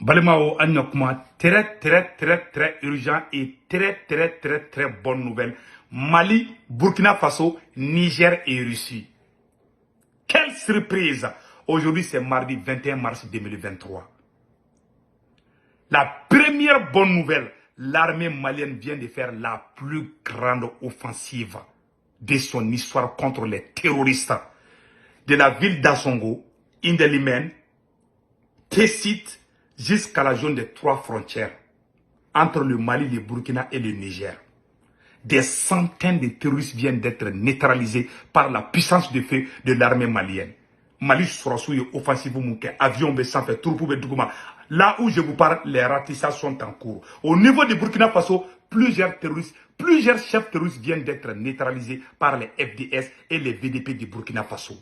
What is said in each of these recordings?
Balimaw, an ɲa kuma très très très très urgent et très très très très bonne nouvelle. Mali, Burkina Faso, Niger et Russie. Quelle surprise! Aujourd'hui, c'est mardi 21 mars 2023. La première bonne nouvelle, l'armée malienne vient de faire la plus grande offensive de son histoire contre les terroristes. De la ville d'Ansongo, Indelimane, Tessit, jusqu'à la zone des trois frontières entre le Mali, le Burkina et le Niger. Des centaines de terroristes viennent d'être neutralisés par la puissance de feu de l'armée malienne. Mali sɔrɔsiw ye offensive mun kɛ, avion bɛ sanfɛ, troupe bɛ duguma. Là où je vous parle, les ratissages sont en cours. Au niveau du Burkina Faso, plusieurs terroristes, plusieurs chefs terroristes viennent d'être neutralisés par les FDS et les VDP du Burkina Faso.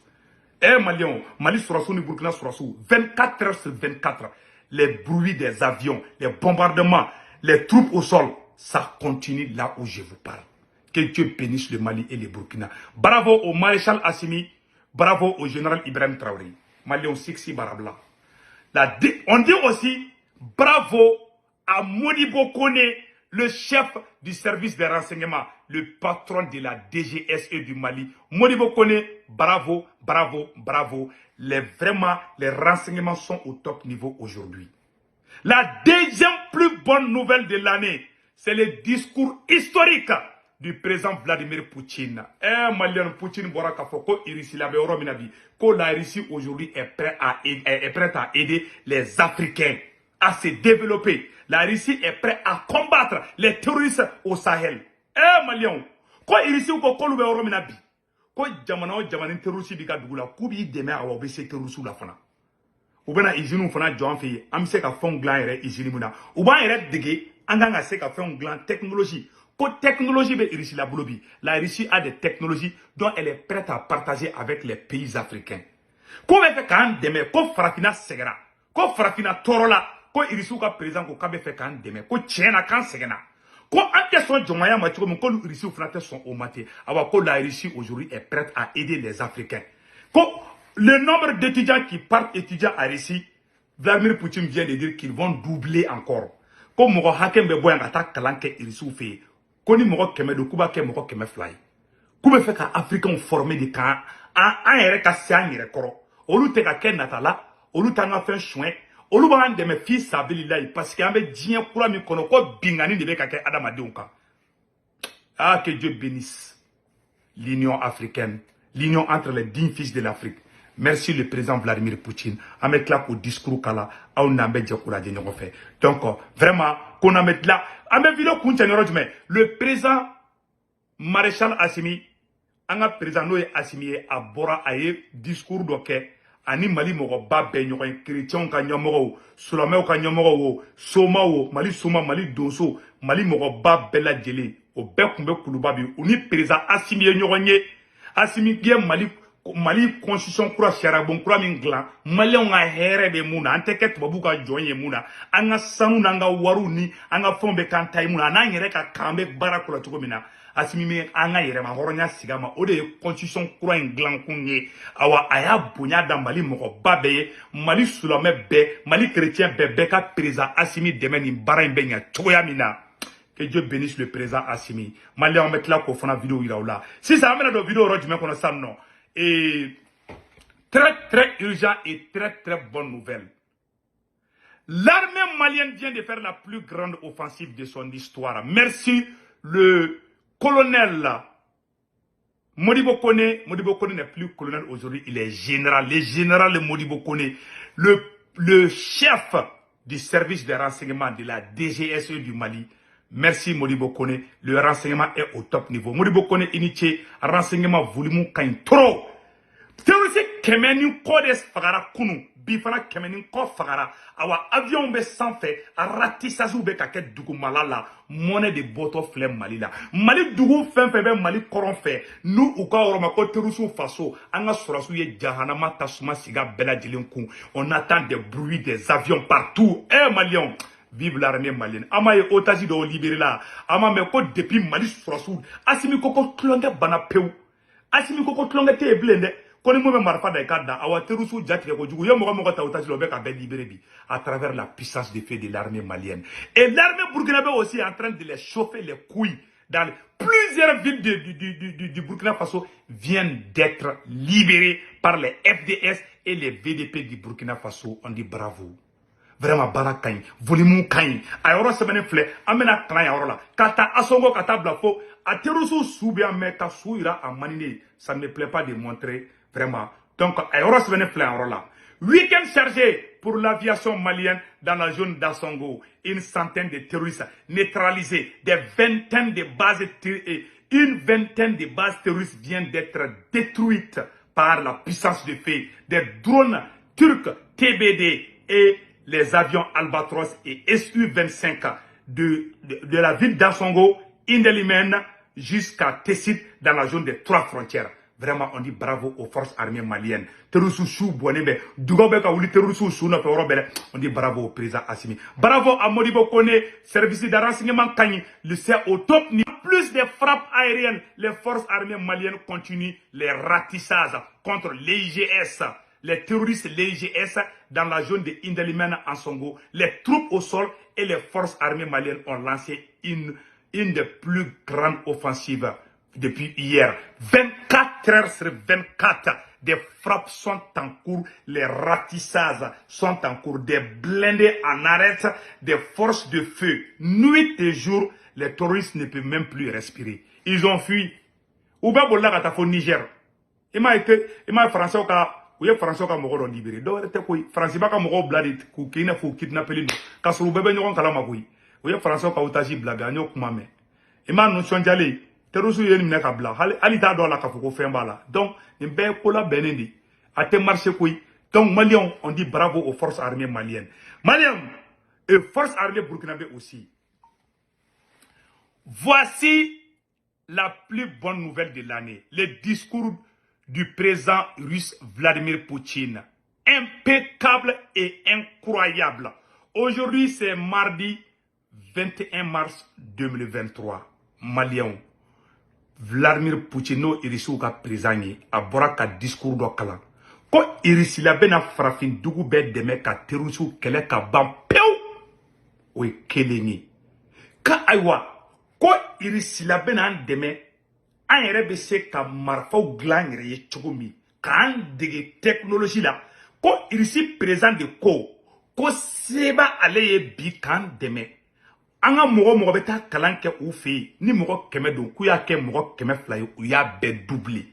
Eh Maliens, Mali sɔrɔsiw ni Burkina sɔrɔsiw, 24 heures sur 24, les bruits des avions, les bombardements, les troupes au sol, ça continue là où je vous parle. Que Dieu bénisse le Mali et le Burkina. Bravo au maréchal Assimi, bravo au général Ibrahim Traoré. Maliens Sixi Barabla. On dit aussi bravo à Modibo Kone, le chef du service des renseignements, le patron de la DGSE du Mali. Modibo Kone, bravo, bravo, bravo. Vraiment, les renseignements sont au top niveau aujourd'hui. La deuxième plus bonne nouvelle de l'année, c'est le discours historique du président Vladimir Poutine. Eh, Malien Poutine bɔra k'a fɔ ko Russie la bɛ yɔrɔ min na bi, ko la Russie aujourd'hui est prête à aider les Africains à se développer. La Russie est prête à combattre les terroristes au Sahel. Eh, Malien, ko Russie ko k'olu bɛ yɔrɔ min na bi, ko jamana o jamana ni terroriste b'i ka dugu la, k'u b'i dɛmɛ, awɔ, u bɛ se terroriste la fana. U bɛna usines fana jɔ an fɛ yen, an bɛ se ka fɛnw dilan yɛrɛ usine min na, u b'an yɛrɛ dege an kan ka se ka fɛnw dilan, technologie, ko technologie bɛ Russie la bolo bi. La Russie a des technologies dont elle est prête à partager avec les pays africains. Ko bɛ fɛ k'an dɛmɛ, ko farafinna sɛgɛnna, ko farafinna tɔɔrɔ la, ko Russiw ka président ko k'a bɛ fɛ k'an dɛmɛ, ko tiɲɛ na k'an sɛgɛnna, ko an tɛ sɔn jɔnmaya ma cogo min, ko Russiw fana tɛ sɔn o ma ten. Awa, ko la Russie aujourd'hui est prête à aider les Africains, ko le nombre d'étudiants qui partent étudier à Russie, Vladimir Poutine vient de dire qu'ils vont doubler encore, ko mɔgɔ hakɛ min bɛ bɔ yan ka taa kalan kɛ Russiw fɛ yen, ko ni mɔgɔ 100 don, k'u b'a kɛ mɔgɔ 200 ye, k'u bɛ fɛ ka Africains former de kan an yɛrɛ ka se an yɛrɛ kɔrɔ. Olu tɛ ka kɛ nata la, olu t'an ka fɛn suɲɛ, olu b'an dɛmɛ fi sabililayi, parce que an bɛ diɲɛ kura min kɔnɔ, ko bingani de bɛ ka kɛ adamadenw kan. Ah, que Dieu bénisse l'Union africaine, l'union entre les dignes fils de l'Afrique. Merci le président Vladimir Poutine. An bɛ tila k'o discours kala, aw n'an bɛ jɛ k'o lajɛ ɲɔgɔn fɛ. Donc vraiment, ko n'an bɛ tila, an bɛ vidéo kuncɛ yɔrɔ jumɛn? Le président maréchal Assimi, an ka président n'o ye Assimi ye, a bɔra, a ye discours dɔ kɛ ani Mali mɔgɔba bɛɛ ɲɔgɔn ye, chrétiens ka ɲɛmɔgɔw, silamɛw ka ɲɛmɔgɔw, o somaw, o Mali soma, Mali donso, Mali mɔgɔba bɛɛ lajɛlen, o bɛɛ tun bɛ Kuluba bi. U ni président Assimi ye ɲɔgɔn ye. Assimi ye Mali constitution kura, sariyabon kura min dilan, Maliyɛnw ka hɛrɛ bɛ mun na, an tɛ kɛ tubabuw ka jɔn ye mun na, an ka sanu n'an ka wariw ni an ka fɛnw bɛ k'an ta ye mun na, a n'an yɛrɛ ka kan bɛ baara ko la cogo min na, Asimi bɛ an ka yɛrɛma hɔrɔnya sigi a ma, o de ye constitution kura in dilan kun ye. Awa, a y'a bonya da Mali mɔgɔba bɛɛ ye, Mali silamɛ bɛɛ, Mali chrétien bɛɛ, bɛɛ ka président Asimi dɛmɛ nin baara in bɛ ɲɛ cogoya min na. Que Dieu bénisse le président Assimi. Maliyɛnw, bɛ tila k'o fana vidéo yira u la. Sisan, an bɛna don vidéo yɔrɔ jumɛn kɔnɔ sisan nɔ? Et très très urgent et très très bonne nouvelle. L'armée malienne vient de faire la plus grande offensive de son histoire. Merci le colonel Modibo Kone. Modibo Kone n'est plus colonel aujourd'hui, il est général. Le général Modibo Kone, le chef du service de renseignement de la DGSE du Mali. Merci Modibo Kone, le renseignement est au top niveau. Modibo Kone, i ni ce, renseignement volume ka ɲi trop. Terroriste 100 ni kɔ de fagara kunu, bi fana 100 ni kɔ fagara. Awa, avion bɛ sanfɛ, ratissage bɛ ka kɛ dugumala la, mɔnɛ de bɔtɔ filɛ Mali la. Mali dugu fɛn fɛn bɛ Mali kɔrɔn fɛ, n'u u ka yɔrɔ ma ko terroriste faso, an ka sɔrɔsiw ye jahanama tasuma sigi a bɛɛ lajɛlen kun. On attend des bruits des avions partout. Eh Maliens, vive l'armée malienne. An m'a ye otage dɔw libéré la, an m'a mɛn ko depuis Mali sɔrɔsiw, Asimi ko ko tulonkɛ banna pewu. Asimi ko ko tulonkɛ tɛ yen bilen dɛ, ko Ko ni mun bɛ marifa da i ka da awa terroriste ja tigɛ kojugu u ye mɔgɔ mɔgɔ ta otage la u bɛ ka bɛɛ libérer bi à travers la puissance de feu de l'armée malienne. Et l'armée burkinabé aussi est en train de les chauffer les couilles. Dans plusieurs villes du Burkina Faso viennent d'être libérées par les FDS et les VDP du Burkina Faso. On dit bravo. Vraiment, baara ka ɲi, volume ka ɲi. A yɔrɔ sɛbɛnnen filɛ, an bɛna kalan yan yɔrɔ la ka taa Asongo, ka taa bila fo a terroriste su bɛ yan, mais ka su yira a man di ne ye. Ça ne me plaît pas de montrer vraiment. Donc a yɔrɔ sɛbɛnnen filɛ yan yɔrɔ la. Week-end chargé pour l'aviation malienne dans la zone d'Assongo. Une centaine de terroristes neutralisés, des vingtaines de bases une vingtaine de bases terroristes viennent d'être détruites par la puissance de feu des drones turcs TBD et les avions Albatros et Su-25 de la ville d'Assongo, Indelimane, jusqu'à Tessit dans la zone des trois frontières. Vraiment, on dit bravo aux forces armées maliennes. Terroriste su bɔnnen bɛ, dugaw bɛ ka wuli terroriste su nɔfɛ yɔrɔ bɛɛ dɛ. On dit bravo au président Assimi. Bravo à Modibo Kone, service de renseignement ka ɲi, le c'est au top. Plus des frappes aériennes, les forces armées maliennes continuent les ratissages contre l'IGS. Les terroristes l'IGS dans la zone de Indelimane Ansongo. Les troupes au sol et les forces armées maliennes ont lancé une des plus grandes offensives depuis hier. 24 heures sur 24, des frappes sont en cours, les ratissages sont en cours, des blindés en arrêt, des forces de feu. Nuit et jour, les terroristes ne peuvent même plus respirer. Ils ont fui. U bɛ bolila ka taa fo Niger. I m'a ye, i m'a ye Français ka u ye Français ka mɔgɔ dɔ libéré. Dɔw wɛrɛ tɛ koyi. Faransi b'a ka mɔgɔw bila de k'u kɛ i n'a fɔ u kidnappé don. K'a sɔrɔ u bɛɛ bɛ ɲɔgɔn kalama koyi. U ye Français ka otage bila bi, an y'o kuma mɛn. I m'a nisɔndiyalen, terroriste ye nin minɛ ka bila. Hali t'a dɔn a la k'a fɔ ko fɛn b'a la. Donc nin bɛɛ ye ko labɛnnen de ye. A tɛ marché koyi. Donc Maliens, on dit bravo aux forces armées maliennes. Maliens et forces armées burkinabé aussi. Voici la plus bonne nouvelle de l'année. Le discours du président russe Vladimir Poutine. Impeccable et incroyable. Aujourd'hui, c'est mardi 21 mars 2023. Maliens, Vladimir Poutine n'o Irisiw ka président ye, a bɔra ka discours dɔ kalan. Ko Irisila bɛna farafin dugu bɛɛ dɛmɛ ka terrorisiw kɛlɛ ka ban pewu. O ye kelen ye. Ka ayiwa, ko Irisila bɛna an dɛmɛ, an yɛrɛ bɛ se ka marifaw dilan an yɛrɛ ye cogo min, k'an dege technologie la. Ko Irisi président de ko seba ale ye bi k'an dɛmɛ. An ka mɔgɔ mɔgɔ bɛ taa kalan kɛ u fɛ yen, ni mɔgɔ 100 don, k'u y'a kɛ mɔgɔ 200 ye, u y'a bɛɛ doubler.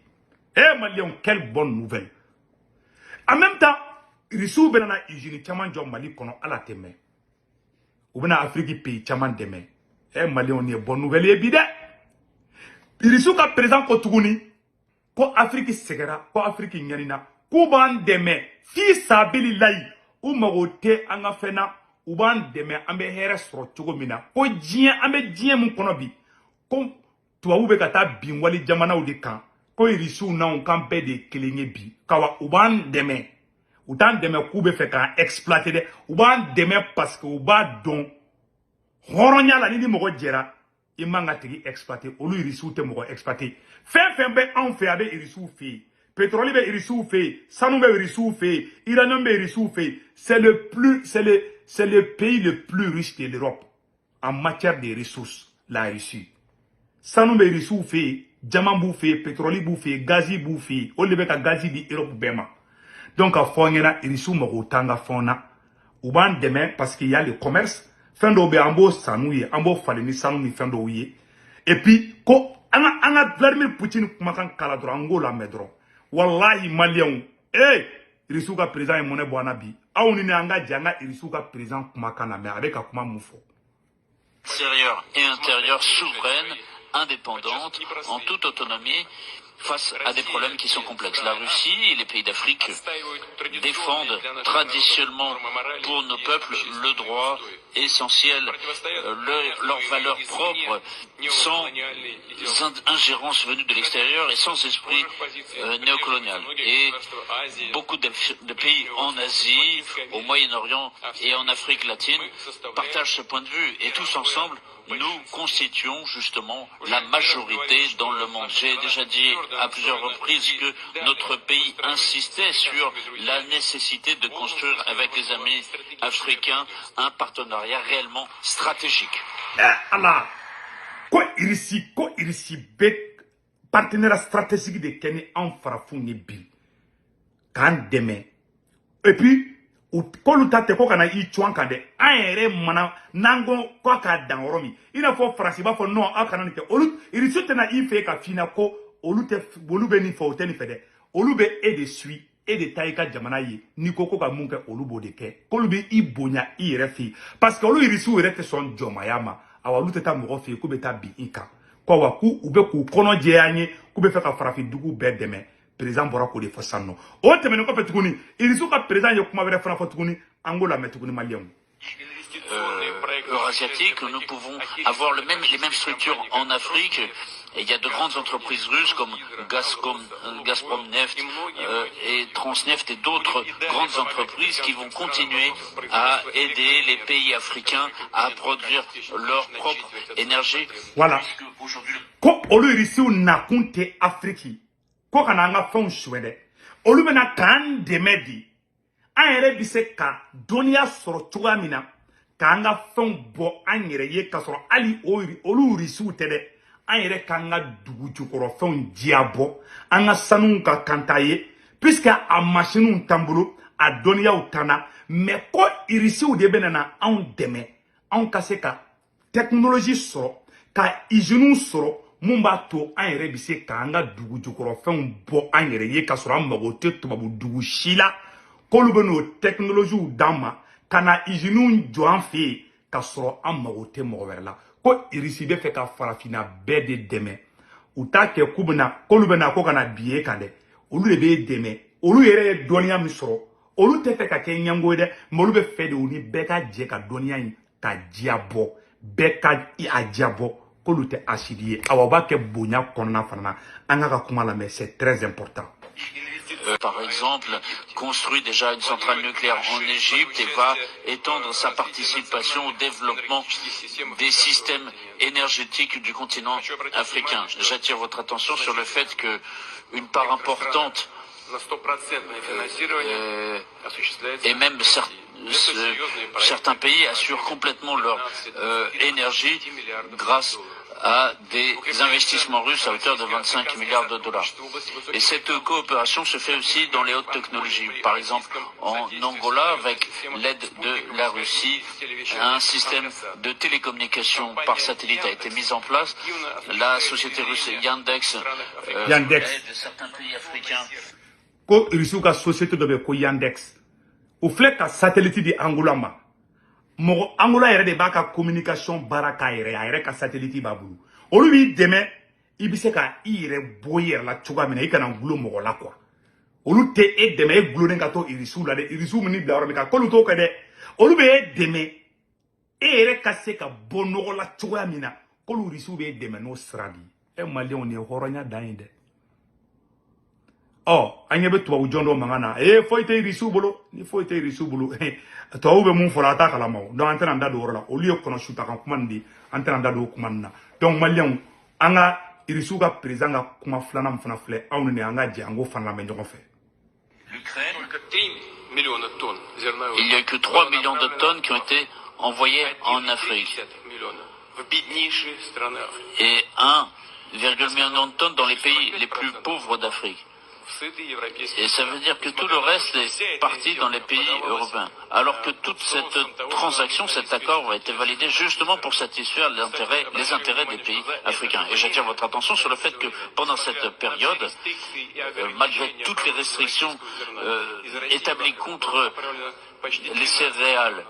Eh Maliens, quelle bonne nouvelle. En même temps, Irisiw bɛna na usine caman jɔ Mali kɔnɔ, ala tɛ mɛn. U bɛna Afrique pays caman dɛmɛ. Eh Maliens, nin ye bonne nouvelle ye bi dɛ. Irisiw ka président ko tuguni ko Afrique sɛgɛra, ko Afrique ɲanina, k'u b'an dɛmɛ fi sabililayi, u mago tɛ an ka fɛn na, u b'an dɛmɛ an bɛ hɛrɛ sɔrɔ cogo min na. Ko diɲɛ, an bɛ diɲɛ mun kɔnɔ bi, ko tubabu bɛ ka taa bin wali jamanaw de kan, ko Irisiw n'anw k'an bɛɛ de ye kelen ye bi. Kawa u b'an dɛmɛ, u t'an dɛmɛ k'u bɛ fɛ k'an exploiter dɛ, u b'an dɛmɛ parce que u b'a dɔn hɔrɔnya la, ni mɔgɔ jɛra, i man ka tigi exploiter. Olu Irisiw tɛ mɔgɔ exploiter. Fɛn fɛn bɛ anw fɛ, a bɛ Irisiw fɛ yen. Pétrole bɛ Irisiw fɛ yen, sanu bɛ Irisiw fɛ yen, uranium bɛ Irisiw fɛ yen. C'est le pays le plus riche de l'Europe en matière de ressources, la Russie. Sanu bɛ Irisiw fɛ yen, diamant b'u fɛ yen, pétrole b'u fɛ yen, gazi b'u fɛ yen. Olu de bɛ ka gazi di Europe bɛɛ ma. Donc ka fɔ an ɲɛna, Irisiw mago t'an ka fɛnw na, u b'an dɛmɛ parce qu'il y a le commerce. Fɛn dɔw bɛ yen, an b'o san n'u ye, an b'o falen ni sanu ni fɛn dɔw ye. Et puis ko an ka Vladimir Poutine kumakan kala dɔrɔn, an k'o lamɛn dɔrɔn. Wallahi Maliyɛnw, ee Irisiw ka président ye mɔnɛ bɔ an na bi. Aw ni ne, an ka jɛ an ka Irisiw ka président kumakan lamɛn, a bɛ ka kuma mun fɔ. Extérieure et intérieure souveraine, indépendante, en toute autonomie, face à des problèmes qui sont complexes. La Russie et les pays d'Afrique défendent traditionnellement pour nos peuples le droit essentiel, leurs valeurs propres, sans ingérence venue de l'extérieur et sans esprit néocolonial. Et beaucoup de pays en Asie, au Moyen-Orient et en Afrique latine partagent ce point de vue. Et tous ensemble, Nous constituons justement la majorité dans le monde. J'ai déjà dit à plusieurs reprises que notre pays insistait sur la nécessité de construire avec les amis africains un partenariat réellement stratégique. Eh, ala ko Irisi, ko Irisi bɛ partenaire stratégique de kɛ ni anw farafinw ye bi k'an dɛmɛ. Et puis k'olu ta tɛ ko ka na i cu an kan dɛ, an yɛrɛ mana n'an ko k'a k'a dan yɔrɔ min, i n'a fɔ Faransi b'a fɔ non, aw kana nin kɛ. Olu Irisi tɛna i fɛ ka f'i ɲɛna ko olu tɛ, olu bɛ nin fɛ, o tɛ nin fɛ dɛ. Olu bɛ e de suit, e de ta i ka jamana ye. N'i ko ko ka mun kɛ, olu b'o de kɛ. K'olu bɛ i bonya i yɛrɛ fɛ yen, parce que olu Irisiw yɛrɛ tɛ sɔn jɔnmaya ma. Awa, olu tɛ taa mɔgɔ fɛ yen k'u bɛ taa bin i kan ko awa, k'u u bɛ k'u kɔnɔ jɛya an ye, k'u bɛ fɛ ka farafin dugu bɛɛ dɛmɛ. Président bɔra k'o de fɔ sisan nɔ. O tɛmɛnen kɔfɛ tuguni, Irisiw ka président ye kuma wɛrɛ fana fɔ tuguni. An k'o lamɛn tuguni, maliyɛnw. Eurasiatique, nous pouvons avoir les mêmes structures en Afrique. Et il y a de grandes entreprises russes comme Gazprom, Gazprom Neft et Transneft et d'autres grandes entreprises qui vont continuer à aider les pays africains à produire leur propre énergie. Voilà. Ko olu Irisiw nakun tɛ Afiriki ko ka na an ka fɛnw suɲɛ dɛ, olu bɛna k'an dɛmɛ de, an yɛrɛ bɛ se ka dɔnniya sɔrɔ cogoya min na k'an ka fɛnw bɔ an yɛrɛ ye, k'a sɔrɔ hali olu Irisiw tɛ dɛ. An yɛrɛ k'an ka dugu jukɔrɔfɛnw diya bɔ, an ka sanuw ka kan ta ye, puisque a masiniw t'an bolo, a dɔnniyaw t'an na. Mais ko Irisiw de bɛna na anw dɛmɛ, anw ka se ka technologie sɔrɔ, ka usines sɔrɔ mun b'a to an yɛrɛ bɛ se k'an ka dugu jukɔrɔfɛnw bɔ an yɛrɛ ye, k'a sɔrɔ an mago tɛ tubabu dugu si la. K'olu bɛ n'o technologie d'an ma ka na usines jɔ an fɛ yen, k'a sɔrɔ an mago tɛ mɔgɔ wɛrɛ la. Ko Irisi bɛ fɛ ka farafinna bɛɛ de dɛmɛ. U t'a kɛ k'u bɛna, k'olu bɛna ko ka na bi e kan dɛ, olu de b'e dɛmɛ. Olu yɛrɛ ye dɔnniya min sɔrɔ, olu tɛ fɛ ka kɛ ɲɛngo ye dɛ, mais olu bɛ fɛ de u ni bɛɛ ka jɛ ka dɔnniya in ka diya bɔ, bɛɛ ka a diya bɔ, k'olu tɛ asidi ye. Awa, u b'a kɛ bonya kɔnɔna fana na. An ka kuma lamɛn, c'est très important. Par exemple, construit déjà une centrale nucléaire en Égypte et va étendre sa participation au développement des systèmes énergétiques du continent africain. J'attire votre attention sur le fait que une part importante et même certains pays assurent complètement leur énergie grâce à des investissements russes à hauteur de 25 milliards de dollars. Et cette coopération se fait aussi dans les hautes technologies. Par exemple, en Angola, avec l'aide de la Russie, un système de télécommunication par satellite a été mis en place. La société russe Yandex, Yandex. aide certains pays africains. Ko Irisiw ka société dɔ bɛ ko Yandex, o filɛ ka satellite di Angola ma. Mɔgɔ Angola yɛrɛ de b'a ka communication baara k'a yɛrɛ ye, a yɛrɛ ka satellite b'a bolo. Olu b'i dɛmɛ, i bɛ se ka i yɛrɛ bɔ i yɛrɛ la cogoya min na, i kana gulon mɔgɔ la quoi. Olu tɛ e dɛmɛ e gulonnen ka to Irisiw la dɛ. Irisiw min bila yɔrɔ min kan, k'olu t'o kɛ dɛ. Olu bɛ e dɛmɛ e yɛrɛ ka se ka bɔ nɔgɔ la cogoya min na, k'olu Irisiw bɛ e dɛmɛ n'o sira de ye. E maliyɛnw, nin ye hɔrɔnya dan ye dɛ. Ɔ, an ɲɛ bɛ tubabu jɔn dɔ mankan na, ee, foyi tɛ Irisiw bolo. Ni foyi tɛ Irisiw bolo, tubabuw bɛ mun fɔ la, a t'a kalama o. Donc an tɛna an da don o yɔrɔ la. Olu ye kɔnɔ sutakan kuma nin de, an tɛna an da don o kuma nin na. Donc maliyɛnw, an ka Irisiw ka président ka kuma filanan min fana filɛ anw ni an ka jɛ an k'o fana lamɛn ɲɔgɔn fɛ. L'Ukraine, il n'y a eu que 3 millions de tonnes qui ont été envoyées en Afrique et 1,1 million de tonnes dans les pays les plus pauvres d'Afrique. Et ça veut dire que tout le reste est parti dans les pays européens. Alors que toute cette transaction, cet accord a été validé justement pour satisfaire les intérêts des pays africains. Et j'attire votre attention sur le fait que pendant cette période, malgré toutes les restrictions établies contre les céréales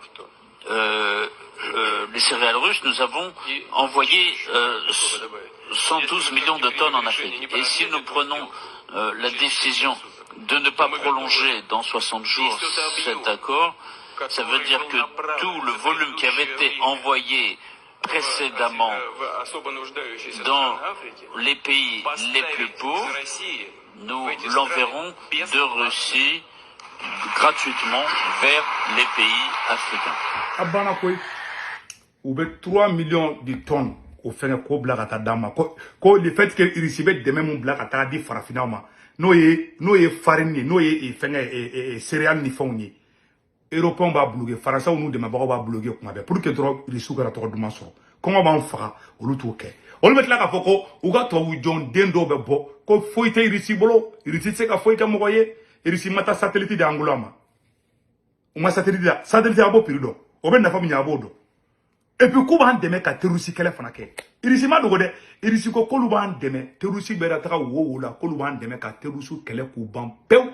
russes, nous avons envoyé 112 millions de tonnes en Afrique. Et si nous prenons la décision de ne pas prolonger dans 60 jours cet accord, ça veut dire que tout le volume qui avait été envoyé précédemment dans les pays les plus pauvres, nous l'enverrons de Russie gratuitement vers les pays africains. A banna koyi. U bɛ 3 millions de tonnes o fɛngɛ k'o bila ka taa d'an ma, ko le fait que Russie bɛ dɛmɛ mun bila ka taa di farafinnaw ma, n'o ye farine ye, n'o ye fɛngɛ céréales ni fɛnw ye, Européens b'a bloqué, Faransaw n'u dɛmɛbagaw b'a bloqué kuma bɛɛ, pour que dɔrɔn Russiw kana tɔgɔ duman sɔrɔ. Kɔngɔ b'an faga, olu t'o kɛ. Olu bɛ tila k'a fɔ ko u ka tubabu jɔn den dɔw bɛ bɔ ko foyi tɛ Russie bolo, Russie tɛ se ka foyi kɛ mɔgɔ ye. Russie ma taa satellite di Angola ma, u ma satellite di. Satellite, a b'o prix dɔn, o bɛ nafa min ɲɛ, a b'o dɔn. Et puis k'u b'an dɛmɛ ka terroriste kɛlɛ fana kɛ. Russie ma dogo dɛ, Russie ko k'olu b'an dɛmɛ. Terroriste bɛ taga wo wo la, k'olu b'an dɛmɛ ka terroriste kɛlɛ k'u ban pewu,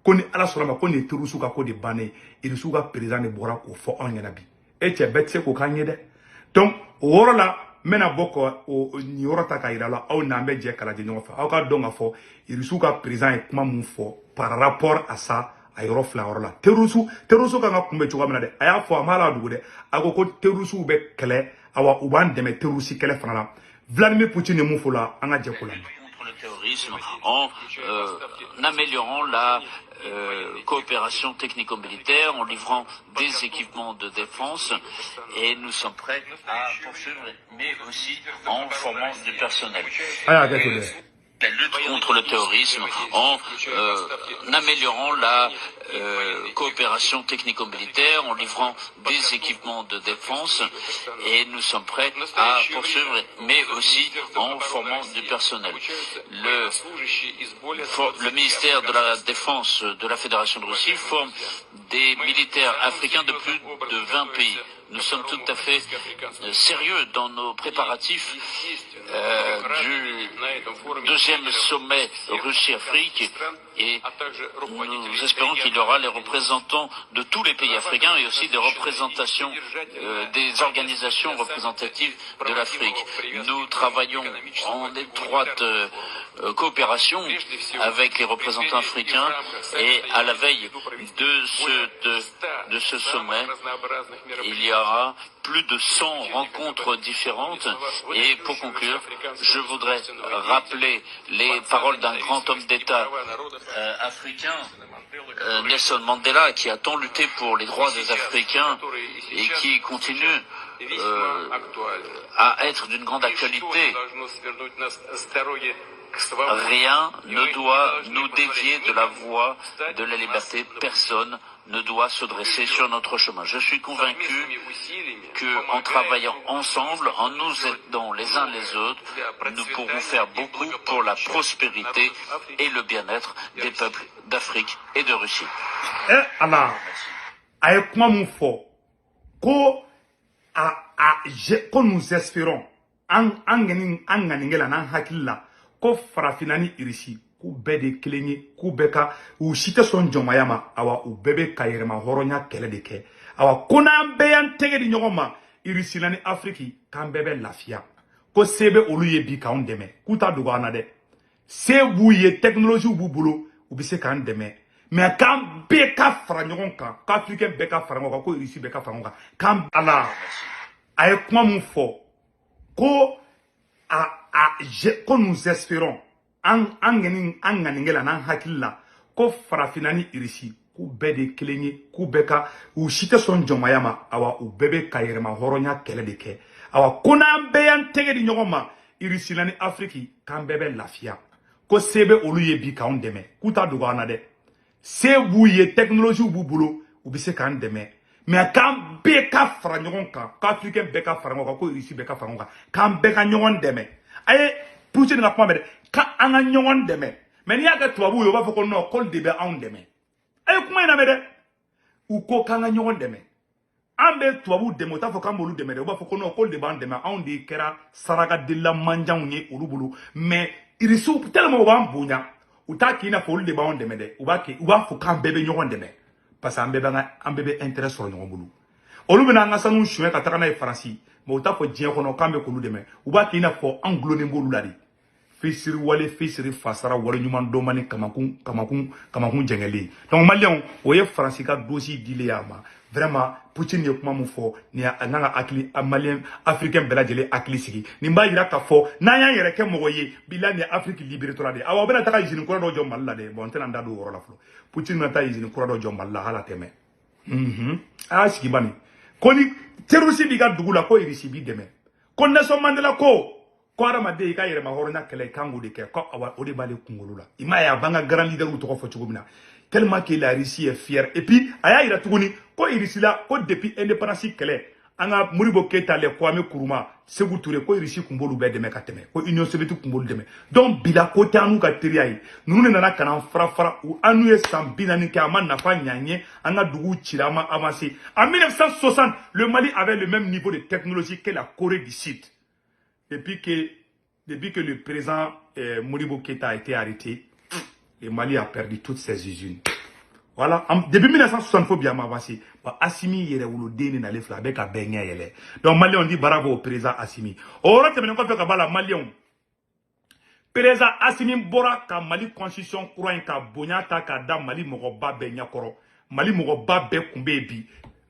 ko ni Ala sɔnna ma, ko nin ye terroriste ka ko de bannen. Russie ka président de bɔra k'o fɔ anw ɲɛna bi. E cɛ, bɛɛ tɛ se k'o k'an ye dɛ. Donc o yɔrɔ la, n bɛna bɔ ka o nin yɔrɔ ta k'a yira la, aw n'an bɛ jɛ k'a lajɛ ɲɔgɔn fɛ. Aw ka dɔn k'a fɔ Russie ka président ye kuma mun fɔ par rapport à ça, a yɔrɔ fila yɔrɔ la, terroriste kan ka kunbɛn cogoya min na dɛ, a y'a fɔ, a ma la dogo dɛ. A ko ko terroriste bɛ kɛlɛ, awa u b'an dɛmɛ terroriste kɛlɛ fana la. Vladimir Poutine ye mun fɔ la, an ka jɛ k'o lamɛn. Contre le terrorisme en améliorant la coopération technico-militaire, en livrant des équipements de défense, et nous sommes prêts à poursuivre, mais aussi en formant du personnel. A y'a kɛ ten dɛ. La lutte contre le terrorisme en améliorant la coopération technico-militaire, en livrant des équipements de défense, et nous sommes prêts à poursuivre, mais aussi en formant du personnel. Le ministère de la Défense de la Fédération de Russie forme des militaires africains de plus de 20 pays. Nous sommes tout à fait sérieux dans nos préparatifs du deuxième sommet Russie-Afrique et nous espérons qu'il y aura les représentants de tous les pays africains et aussi des représentations des organisations représentatives de l'Afrique. Nous travaillons en étroite coopération avec les représentants africains et à la veille de ce sommet, il y aura plus de 100 rencontres différentes. Et pour conclure, je voudrais rappeler les paroles d'un grand homme d'État africain, Nelson Mandela, qui a tant lutté pour les droits des Africains et qui continue à être d'une grande actualité. Rien ne doit nous dévier de la voie de la liberté. Personne ne doit se dresser sur notre chemin. Je suis convaincu que, en travaillant ensemble, en nous aidant les uns les autres, nous pourrons faire beaucoup pour la prospérité et le bien-être des peuples d'Afrique et de Russie. Eh Ala, a ye kuma mun fɔ ko a je, ko nous espérons, an ŋani, an ŋaninkɛ la n'an hakili la ko farafinna ni Irisi k'u bɛɛ de ye kelen ye, k'u bɛɛ ka u si tɛ sɔn jɔnmaya ma, awa u bɛɛ bɛ ka yɛrɛma hɔrɔnya kɛlɛ de kɛ, awa ko n'an bɛɛ y'an tɛgɛ di ɲɔgɔn ma, Irisila ni Afiriki, k'an bɛɛ bɛ lafiya, ko se bɛ olu ye bi k'anw dɛmɛ, k'u t'a dogo an na dɛ, se b'u ye, technologie b'u bolo, u bɛ se k'an dɛmɛ, mais k'an bɛɛ ka fara ɲɔgɔn kan, k'Africain bɛɛ ka fara ɲɔgɔn kan, ko Irisi bɛɛ ka fara ɲɔgɔn kan, k'an Ala, a ye kuma mun fɔ ko a je, ko nous espérons, an ŋani, an ŋaninkɛ la n'an hakili la ko farafinna ni Irisi k'u bɛɛ de ye kelen ye, k'u bɛɛ ka u si tɛ sɔn jɔnmaya ma, awa u bɛɛ bɛ ka yɛrɛma hɔrɔnya kɛlɛ de kɛ, awa ko n'an bɛɛ y'an tɛgɛ di ɲɔgɔn ma, Irisila ni Afiriki, k'an bɛɛ bɛ lafiya, ko se bɛ olu ye bi k'anw dɛmɛ, k'u t'a dogo an na dɛ, se b'u ye, technologie b'u bolo, u bɛ se k'an dɛmɛ, mais k'an bɛɛ ka fara ɲɔgɔn kan, k'Africain bɛɛ ka fara ɲɔgɔn kan, ko Irisi bɛɛ ka fara ɲɔgɔn kan, k'an bɛɛ ka ɲɔgɔn dɛmɛ. A ye Poutine ka kuma mɛn dɛ, k'an ka ɲɔgɔn dɛmɛ. Mais n'i y'a kɛ tubabuw ye, u b'a fɔ ko non, k'olu de bɛ anw dɛmɛ. A ye kuma in lamɛn dɛ, u ko k'an ka ɲɔgɔn dɛmɛ. An bɛ tubabuw dɛmɛ, u t'a fɔ k'an b'olu dɛmɛ dɛ, u b'a fɔ ko non, k'olu de b'an dɛmɛ, anw de kɛra sarakadelila manjanw ye olu bolo. Mais Irisiw, tellement u b'an bonya, u t'a k'i n'a fɔ olu de b'anw dɛmɛ dɛ, u b'a kɛ, u b'a fɔ k'an bɛɛ bɛ ɲɔgɔn dɛmɛ, parce que an bɛɛ b'an ka, an bɛɛ bɛ intérêt sɔrɔ ɲɔgɔn bolo. Olu bɛna an ka sanu suɲɛ ka taga n'a ye Faransi, mais u t'a fɔ diɲɛ kɔnɔ k'an bɛ k'olu dɛmɛ, u b'a k'i n'a fɔ an gulonnen b'olu la de. Fisiri wale, fisiri fasara, wale ɲuman dɔnmani, kamakun kamakun kamakun jɛngɛlen. Donc Maliyɛnw, o ye Faransi ka dosi dilen y'a ma. Vraiment, Poutine ye kuma mun fɔ nin, a kan ka hakili Maliyɛn, Africain bɛɛ lajɛlen hakili sigi. Nin b'a yira k'a fɔ n'an y'an yɛrɛ kɛ mɔgɔ ye bila, nin ye Afrique libéré tɔla de ye. Awa, u bɛna taga usine kura dɔ jɔ Mali la dɛ. Bon, n tɛna n da don o yɔrɔ la fɔlɔ. Poutine bɛna taa usine kura dɔ jɔ Mali la, hali a tɛ mɛn. A y'a sigi bani ko ni Terroriste b'i ka dugu la, ko Russie b'i dɛmɛ. Ko Nelson Mandela ko hadamaden, i ka yɛrɛma hɔrɔnya kɛlɛ, i kan k'o de kɛ. Ko awa, o de b'ale kunkolo la. I m'a ye, a b'an ka grand leader tɔgɔ fɔ cogo min na, tellement que la Russie est fière. Et puis a y'a yira tuguni ko Russie la, ko depuis indépendance kɛlɛ, an ka Modibo Keïta, le Kwame Nkrumah, Sékou Touré, ko Russie kun b'olu bɛɛ dɛmɛ ka tɛmɛ, ko Union soviétique kun b'olu dɛmɛ. Donc bila ko tɛ an n'u ka teriya ye. Ninnu de nana ka na an fara fara an n'u ye san 40 kɛ, a ma nafa ɲɛ an ye. An ka duguw cira, an ma avancé. En 1960, le Mali avait le même niveau de technologie que la Corée du Sud. Depuis que le président Modibo Keïta a été arrêté, le Mali a perdu toutes ses usines. Voilà, depuis 1960, faut bien m'avancer. Bon, Assimi yɛrɛ woloden de nalen filɛ, a bɛ ka bɛɛ ɲɛ yɛlɛ. Donc Maliyɛnw di bravo au président Assimi. O yɔrɔ tɛmɛnen kɔfɛ ka b'a la, Maliyɛnw, président Assimi bɔra ka Mali constitution kura in ka bonya ta k'a da Mali mɔgɔba bɛɛ ɲɛkɔrɔ. Mali mɔgɔba bɛɛ kun bɛ yen bi.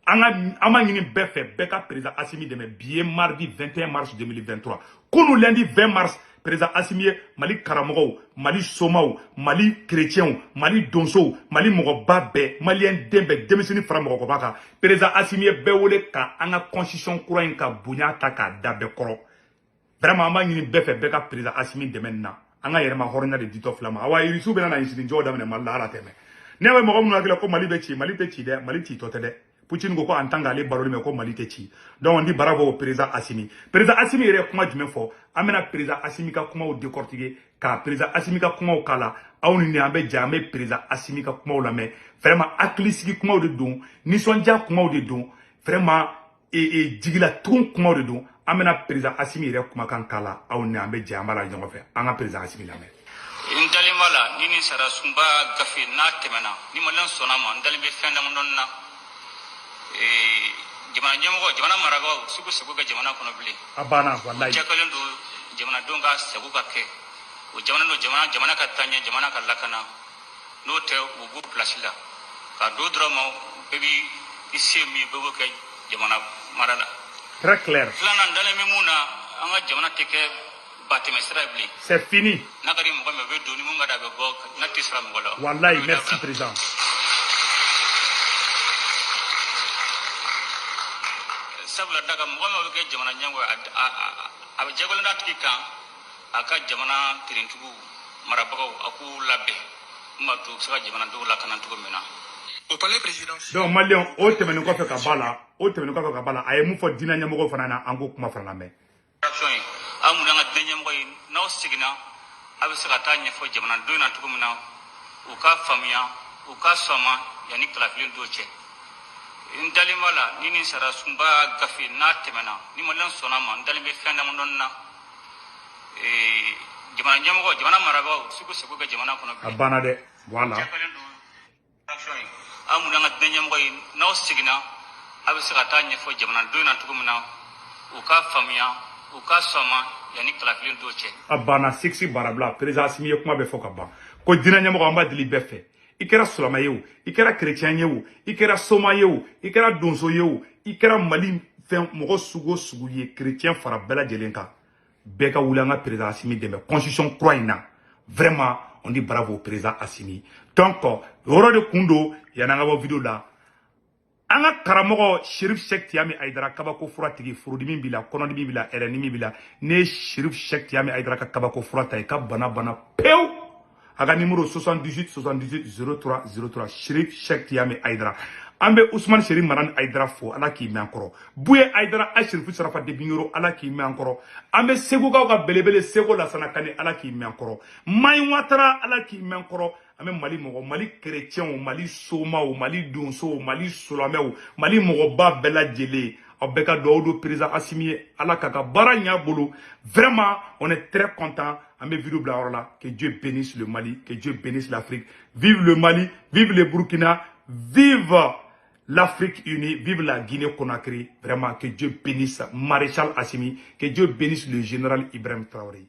An ka an b'a ɲini bɛɛ fɛ, bɛɛ ka président Assimi dɛmɛ. Bi ye mardi 21 mars 2023. Kunu lundi 20 mars, président Assimi ye Mali karamɔgɔw, Mali somaw, Mali chrétiens, Mali donsow, Mali mɔgɔba bɛɛ, maliyɛn den bɛɛ, denmisɛnnin fara mɔgɔkɔrɔba kan, président Assimi ye bɛɛ wele ka an ka constitution kura in ka bonya ta k'a da bɛɛ kɔrɔ. Vraiment, an b'a ɲini bɛɛ fɛ, bɛɛ ka président Assimi dɛmɛ nin na. An ka yɛrɛma hɔrɔnya de ditɔ fila ma. Awa, Irisiw bɛna na insulin daminɛ Mali la. Ala tɛmɛ ne bɛ mɔgɔ minnu hakili la ko Mali bɛ ci, Mali tɛ ci dɛ, Mali ci tɔ tɛ dɛ. Poutine ko en tant qu'ale balolen bɛ, ko Mali tɛ ci. Donc on dit bravo au président Assimi. Président Assimi yɛrɛ ye kuma jumɛn fɔ? An bɛna président Assimi ka kumaw décortiquer, ka président Assimi ka kumaw k'a la. Aw ni ne, an bɛ jɛ, an bɛ président Assimi ka kumaw lamɛn. Vraiment, hakilisigi kumaw de don, nisɔndiya kumaw de don, vraiment jigilatugun kumaw de don. An bɛna président Assimi yɛrɛ kumakan k'a la. Aw ni an bɛ jɛ, an b'a la ɲɔgɔn fɛ. An ka président Assimi lamɛn. N dalen b'a la, ni nin sariya sunba gafe n'a tɛmɛna, ni Maliyɛn sɔnna ma, n dalen bɛ fɛn damadɔni na. Jamana ɲɛmɔgɔ, jamana marabagaw su k'u sago kɛ jamana kɔnɔ bilen. A banna, walayi. Jɛkɛlen don jamanadenw ka sago ka kɛ o jamana don, jamana ka taa ɲɛ, jamana ka lakana. N'o tɛ, u b'u pilasi la ka don dɔrɔn ma, bɛɛ b'i i se min, bɛɛ b'o kɛ jamana mara la. Très clair. Filanan, n dalen bɛ mun na, an ka jamana tɛ kɛ batɛmɛ sira ye bilen. C'est fini. N'a ka di mɔgɔ min, o bɛ don, ni mun ka di, a bɛ bɔ, n'a tɛ sira mɔgɔ la. Walayi. O bɛ Merci dabila. président. Sabula da kan, mɔgɔ min bɛ kɛ jamana ɲɛmɔgɔ ye, a bɛ jagolen d'a tigi kan, a ka jamana tirintigiw marabagaw, a k'u labɛn mun b'a to u bɛ se ka jamanadenw lakana cogo min na. Au palais présidentiel. Donc Maliyɛn, o tɛmɛnen kɔfɛ ka b'a la, o tɛmɛnen kɔfɛ ka b'a la, a ye mun fɔ diinɛ ɲɛmɔgɔw fana na? An k'o kuma fana lamɛn. Action ye aw mun, an ka diinɛ ɲɛmɔgɔ ye, n'aw seginna, a bɛ se ka taa ɲɛfɔ jamanadenw na cogo min na, u k'a faamuya, u k'a sɔn a ma yanni kalafili don cɛ. N dalen b'a la, ni nin sariya sunba gafe n'a tɛmɛna, ni Maliyɛn sɔnna a ma, n dalen bɛ fɛn damadɔni na. Jamana ɲɛmɔgɔ, jamana marabagaw su k'u sago kɛ jamana kɔnɔ A bilen. banna dɛ, voilà. Jɛkɛlen don action ye aw mun, an ka diinɛ ɲɛmɔgɔ ye, n'aw seginna, a bɛ se ka taa ɲɛfɔ jamanadenw na cogo min na, u k'a faamuya, u k'a sɔn a ma yanni kalafili don cɛ. A banna, siksi barabila. Président Assimi ye kuma bɛ fɔ ka ban ko diinɛ ɲɛmɔgɔ, an b'a deli bɛɛ fɛ, i kɛra silamɛ ye o, i kɛra chrétien ye o, i kɛra soma ye o, i kɛra donso ye o, i kɛra Mali fɛn mɔgɔ sugu o sugu ye, chrétien fara bɛɛ lajɛlen kan, bɛɛ ka wuli, an ka président Assimi dɛmɛ constitution kura in na. Vraiment, on dit bravo au président Assimi. Donc o yɔrɔ de kun don. Yanni an ka bɔ vidéo la, an ka karamɔgɔ Sherif Cheick Tidiane Aïdara, kabako fura tigi, furudimi b'i la, kɔnɔdimi b'i la, ɛrɛnimi b'i la, ne ye Sherif Cheick Tidiane Aïdara ka kabako fura ta, i ka bana bana pewu. A ka numéro 78 78 03 03, Sherif Cheick Tidiane Aïdara. An bɛ Usumani Sherif Marani Aïdara fo, Ala k'i mɛn an kɔrɔ. Buye Aïdara, a Sherifu Sarafa de Binyoro, Ala k'i mɛn an kɔrɔ. An bɛ Segukaw ka belebele Sego Lasana Kane, Ala k'i mɛn an kɔrɔ. Mayi Watara, Ala k'i mɛn an kɔrɔ. An bɛ Mali mɔgɔ, Mali chrétienw, Mali somaw, Mali donsow, Mali silamɛw, Mali mɔgɔba bɛɛ lajɛlen, aw bɛɛ ka dugawu don président Assimi ye, Ala k'a ka baara ɲɛ a bolo. Vraiment, on est très content. An bɛ vidéo bila yɔrɔ la. Que Dieu bénisse le Mali, que Dieu bénisse l'Afrique. Vive le Mali, vive le Burkina, vive l'Afrique unie, vive la Guinée-Conakry. Vraiment, que Dieu bénisse Maréchal Assimi, que Dieu bénisse le général Ibrahim Traoré.